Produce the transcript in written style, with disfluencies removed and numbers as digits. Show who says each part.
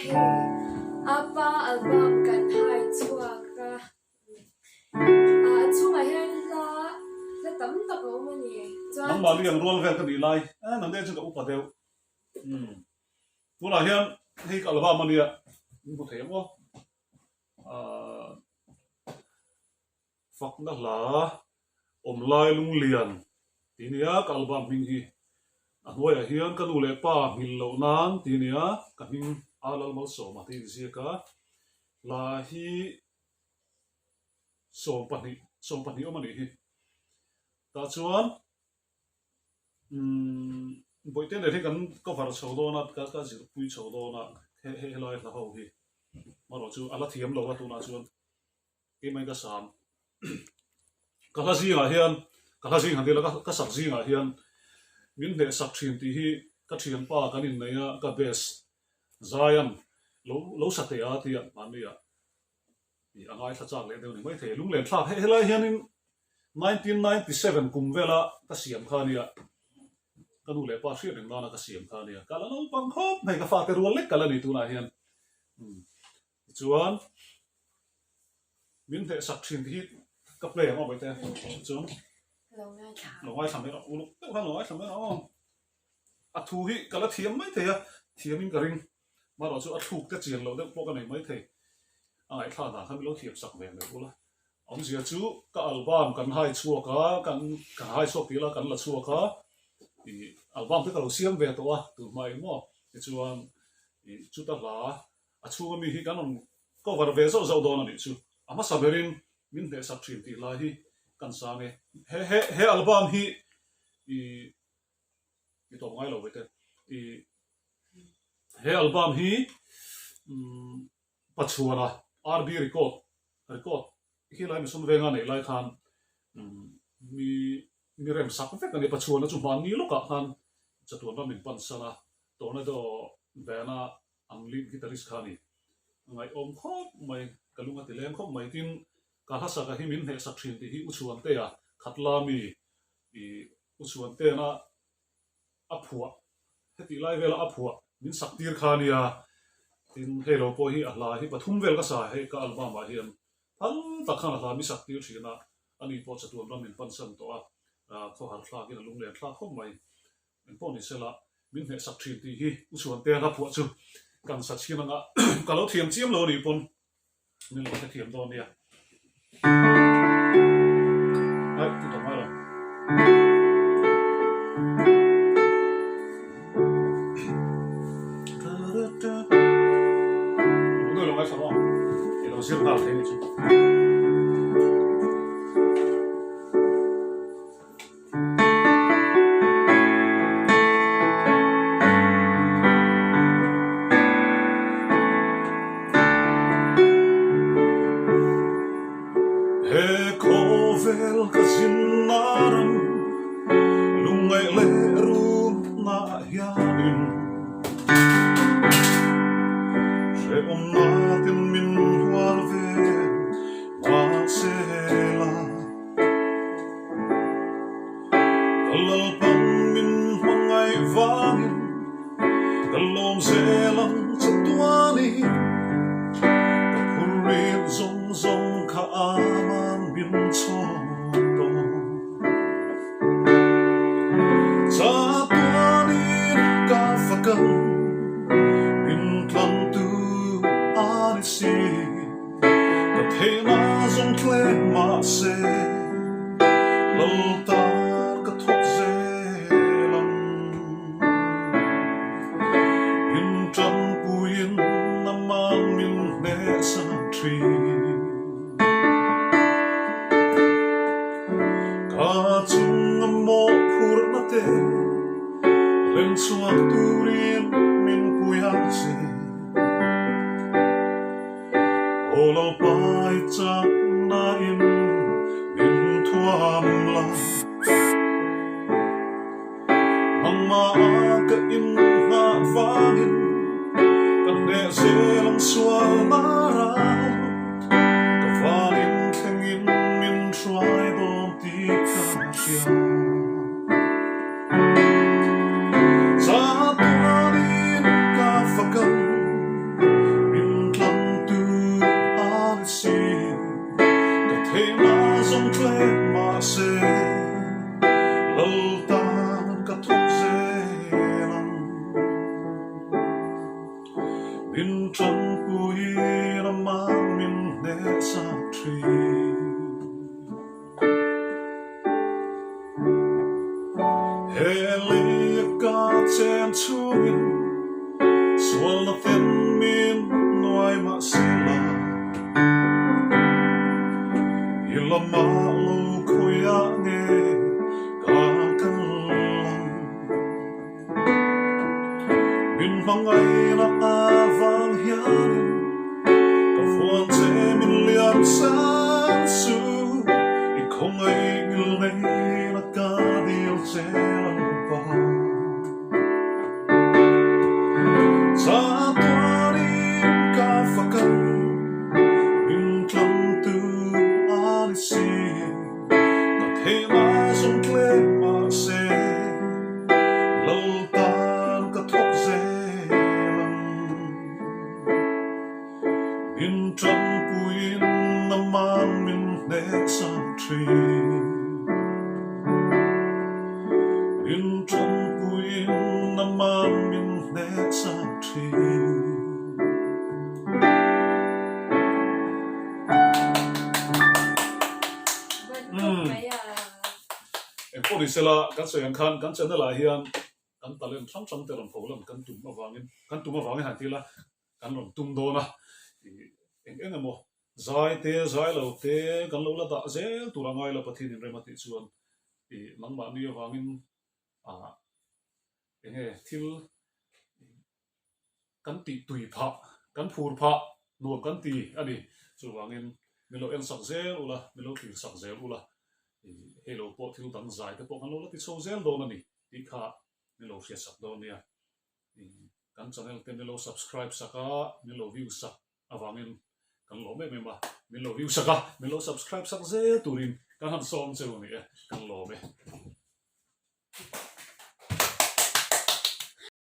Speaker 1: hei apa album kan hai chhuak a, a chhungah hian hla hla tam tak a awm a ni. Chuan
Speaker 2: Nangmahni ang rual vel ka nih lai eh nang deuh chu ka upa deuh. Umm tunah hian hei ka album a nia min hmu thei ang aw. Ahh Fakna hla awm lai lunglian tih nia ka album hming hi a hnuaiah hian ka nu leh pa nghilh loh nan tih nia ka hming a Lalmalsawma tih inziak a hla hi 12 12 awm a nih hi tah chuan umm bawihte nen hi kan cover chho dawn a ka ka zirpui chho dawn a he helai hla ho hi amaherawh chu a la thiam lo a tunah chuan. Keimah ka sam ka hla zingah hian ka hla zing han tila ka sak zingah hian min hneh sak thin tih hi ka thianpa kan innei a ka best Zion lo lo sa teh a tia mahni ah ih a ngaithla chak leh deuh ni maithei lunglen thlak hei helai hianin 1997 kum vela ka siam kha ania ka nu leh pa hriat reng nana ka siam kha ania ka la naupang khawp mai ka fate rual lek ka la ni tunah hian Tichuan, min hneh sak thin tih hi ka play ang aw Bawihte. Chuan, lo ngaithla mai rawh, uluk deuh khan lo ngaithla mai rawh aw. A thu hi ka la thiam mai thei a, thiamin ka ring. Marawh chu a thluk te chian loh deuh pawh ka nei mai thei. A ngaihthlak dan kha min lo thiam sak ve mai bul a. Awmzia chu ka album kan hai chhuak a, kan kan hai chhuak tih la kan la chhuak a, ih album te ka lo siam ve tawh a tun hma eng maw. Tichuan, ih chuta hla A chhunga mi hi kan rawn cover ve zauh zauh dawn a nih chu. A hmasa berin min hnehsak thin tih lai hi kan sang e. He he he album hi i i tawp ngai lo ve te. I he album hi umm Pachuana RB record record hi lai Mission Venga neih lai khan umm mi mi rem sak vek a ni. Pachuana chu hmanni lawkah khan chatuan ram in pan san a, Tornado band a Ang lead guitarist kha a ni. A ngaihawm khawp mai, ka lung a ti leng khawp mai. Tin, ka hlasaka hi min hnehsak thin tih hi U Chhuantea khatla mi i U Chhuanteana a phuah, hetih lai vela a phuah min sak tir kha a nia. Tin, hei lo pawh hi a hla hi pathum vel ka sa hei ka album ah hian phal tak khan a hla mi sak tir thin a, ani pawh chatuan ram min pansan tawh a, khawhar thlakin a lunglen thlak khawp mai. Eng pawh ni sela, min hnehsak thin tih hi U Chhuantea hla phuah chu kan sa chhin anga ka lo thiam chiam lo a nih pawn min lo hrethiam dawn nia. Ai, ti tawh ngai lo. Lung lo ngaithla maw? I lo zir nghal thei ni chu. He khawvel ka zinna ram lungngaih leh rumna hianin hrehawmna tin min hual ve mahse la. Ka Lalpan min hmangaih vangin ka lawm zel ang chatuanin ka phurrit zawng zawng kha aman min chhawm tawh. Chatuanin ka fak ang min tlantu a ni si. Ka theihna zawng tlem mahse lal tan ka thawk zel ang. Min tanpuiin aman min hnehsan thin. Ka chung a mawhphurhna te lem chhuak turin min pui ang che. Aw lo pai chak nain min thuam la, Nangmah ka inngah vangin ka hneh zel ang sual na ral, Ka vanin thlengin min hruai dawn tih ka hria. Chatuanin ka fak ang. Ka chen chungin sualna ten min nuai mahsela i lamah lo khawiah nge ka kal ang. Min hmangaihna avang hianin ka vuan che min lian san su i khawngaih ngilneihna ka dil che lalpa. Chatuanin ka fak ang min tlamtu a ni si. Ka theihna zawng tlem mahse Lal tan ka thawk zel ang. Min tanpuiin aman min hnek sak thin. Min tanpuiin aman min hnek sak thin. Engpawh ni sela, kan sawi ang khan kan channel ah hian kan talent hrang hrang te rawn pho lan kan tum avangin kan tum avangin han ti ila kan rawn tum dawn a, eng eng emaw zai te zai lo te kan lo la dah zel tur a ngai lo Pathian inrem a tih chuan ih nangmahni avangin ah eng nge thil kan tih tui phah, kan phur phah nuam kan ti a ni. Chuvangin min lo en sak zel ula, min lo thlir sak zel ula, hei lo pawh thil dang zai te pawh kan lo la ti chho zel dawn a ni tih kha min lo hriat sak dawn nia. Kan channel te min lo subscribe sak a, min lo view sak avangin kan lawm em em a, min lo view sak a, min lo subscribe sak zel turin kan han sawm cheu a ni e, kan lawm e.